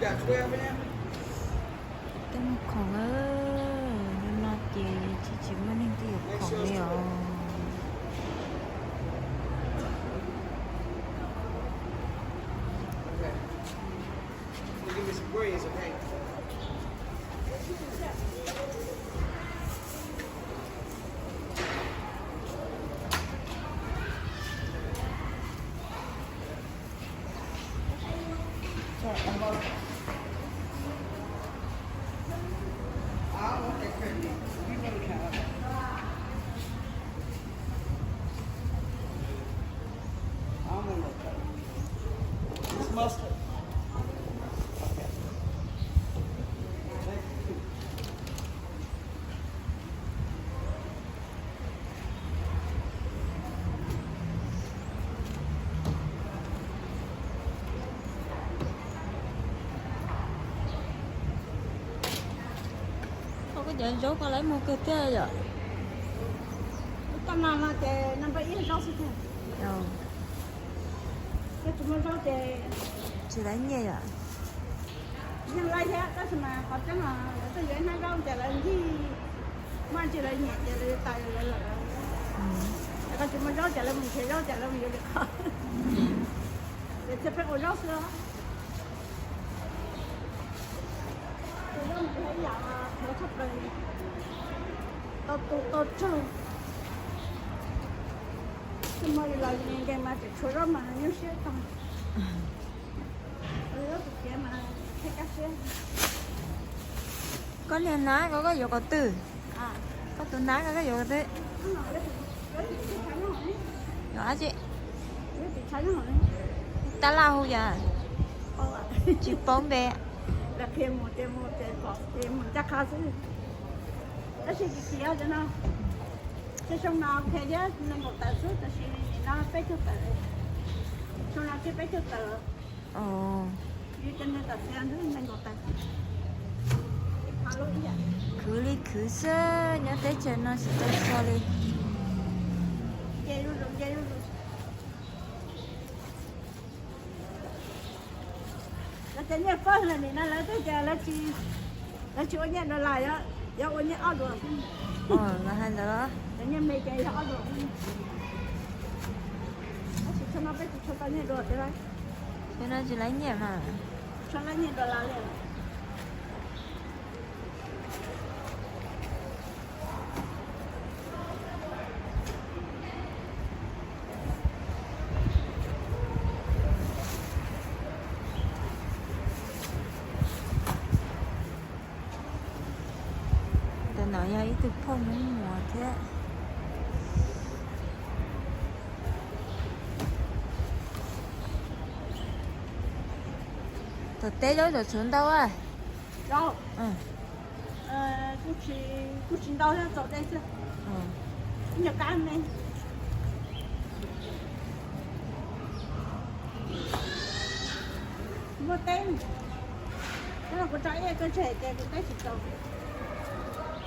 Tej muag khoom, nyob no ces tsis tsis muaj neeg twg yuav khoom li os. Koj cov zaub koj lawv muag kawg thiab yom? Koj no no ces no npaj ib zaub xwb thiab. Koj tsis muaj zaub ces tsis lawv nyiaj yom? Yeej lawv thiab, tab sis mas qhov tseeb los lawv tuaj yuav ib hnab zaub ces lawv ncig, muaj ntsis lawv nyiam ces lawv yuav tas lawv lawm. Koj tsis muaj zaub ces lawv mus nrhiav zaub ces lawv mus yuav lwm qhov. Ces thiaj peb ua zaub xwb. Ua zaub mus ib yam qhuav tshaj plaws, tau tu tau tsawg. Txij hmo yus los yus nkees mas tseem tshuav zaub mas nyuaj siab tag. Ua zaub tus tiav mas thiaj kaj siab. Koj niag nab ko koj yuav qhov twg? Koj tus nab ko koj yuav qhov twg? Yuav dab tsi? Tab laj hu yam tsis paub npe. Tab sis tsis txiav cov no, tej xyoo mas ok thiab, nees nkaum tawm xwb, tab sis nim no peb caug tawm, xyoo no thiaj peb caug tawm. Yus cov neeg tam sim no nees nkaum tawm. Khwv li khwv xwb, nyob teb chaws no tsis tau so li. Nce zuj zus, nce zuj zus. Lawv cov nyiaj fawj lawm nim no lawv twb tias lawv tsis, lawv tsis ua nyiaj dollar, yuav ua nyiaj ob duas xwb. Lawv hais ntawd los? Cov nyiaj me ces yog ob duas xwb. Tab sis txog no peb tsis tshua tau nyiaj dua thiab lauj. Txog no tsis lawv nyiaj mas. Tsis tshua lawv nyiaj dollar li. Ntawm no yog ib tug phauj Hmoob Muas thiab. Tom teb zaub tseem tshuav ntau a? Kuj tsis ntau thiab, txaus dej xwb. Ib nyuag kab me. Muaj teb, kuv tso ib yam koj tseg ces kuv teb tsis txaus.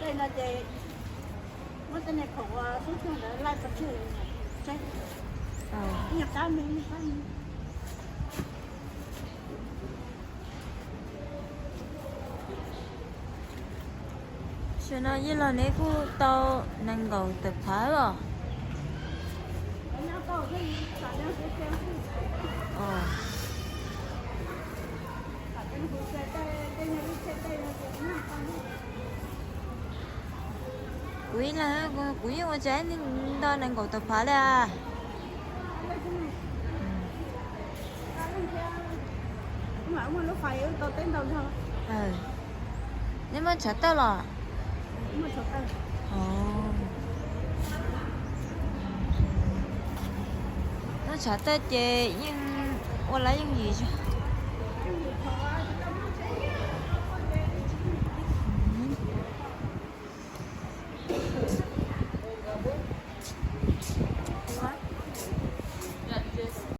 Tej no ces muab tej niag khoom uas xub txog ntawd laij pov tseg, ib nyuag kab me, ib nyuag kab me. Tam sim no yeej los neb kuj tau nees nkaum tawm phav los? Kuv ib leeg, kuv yeej ua tsis tau nees nkaum tawm phav li as. Neb muaj tshav tawj los? Muaj tshav tawj ces yeej ua lawv yooj yim zog.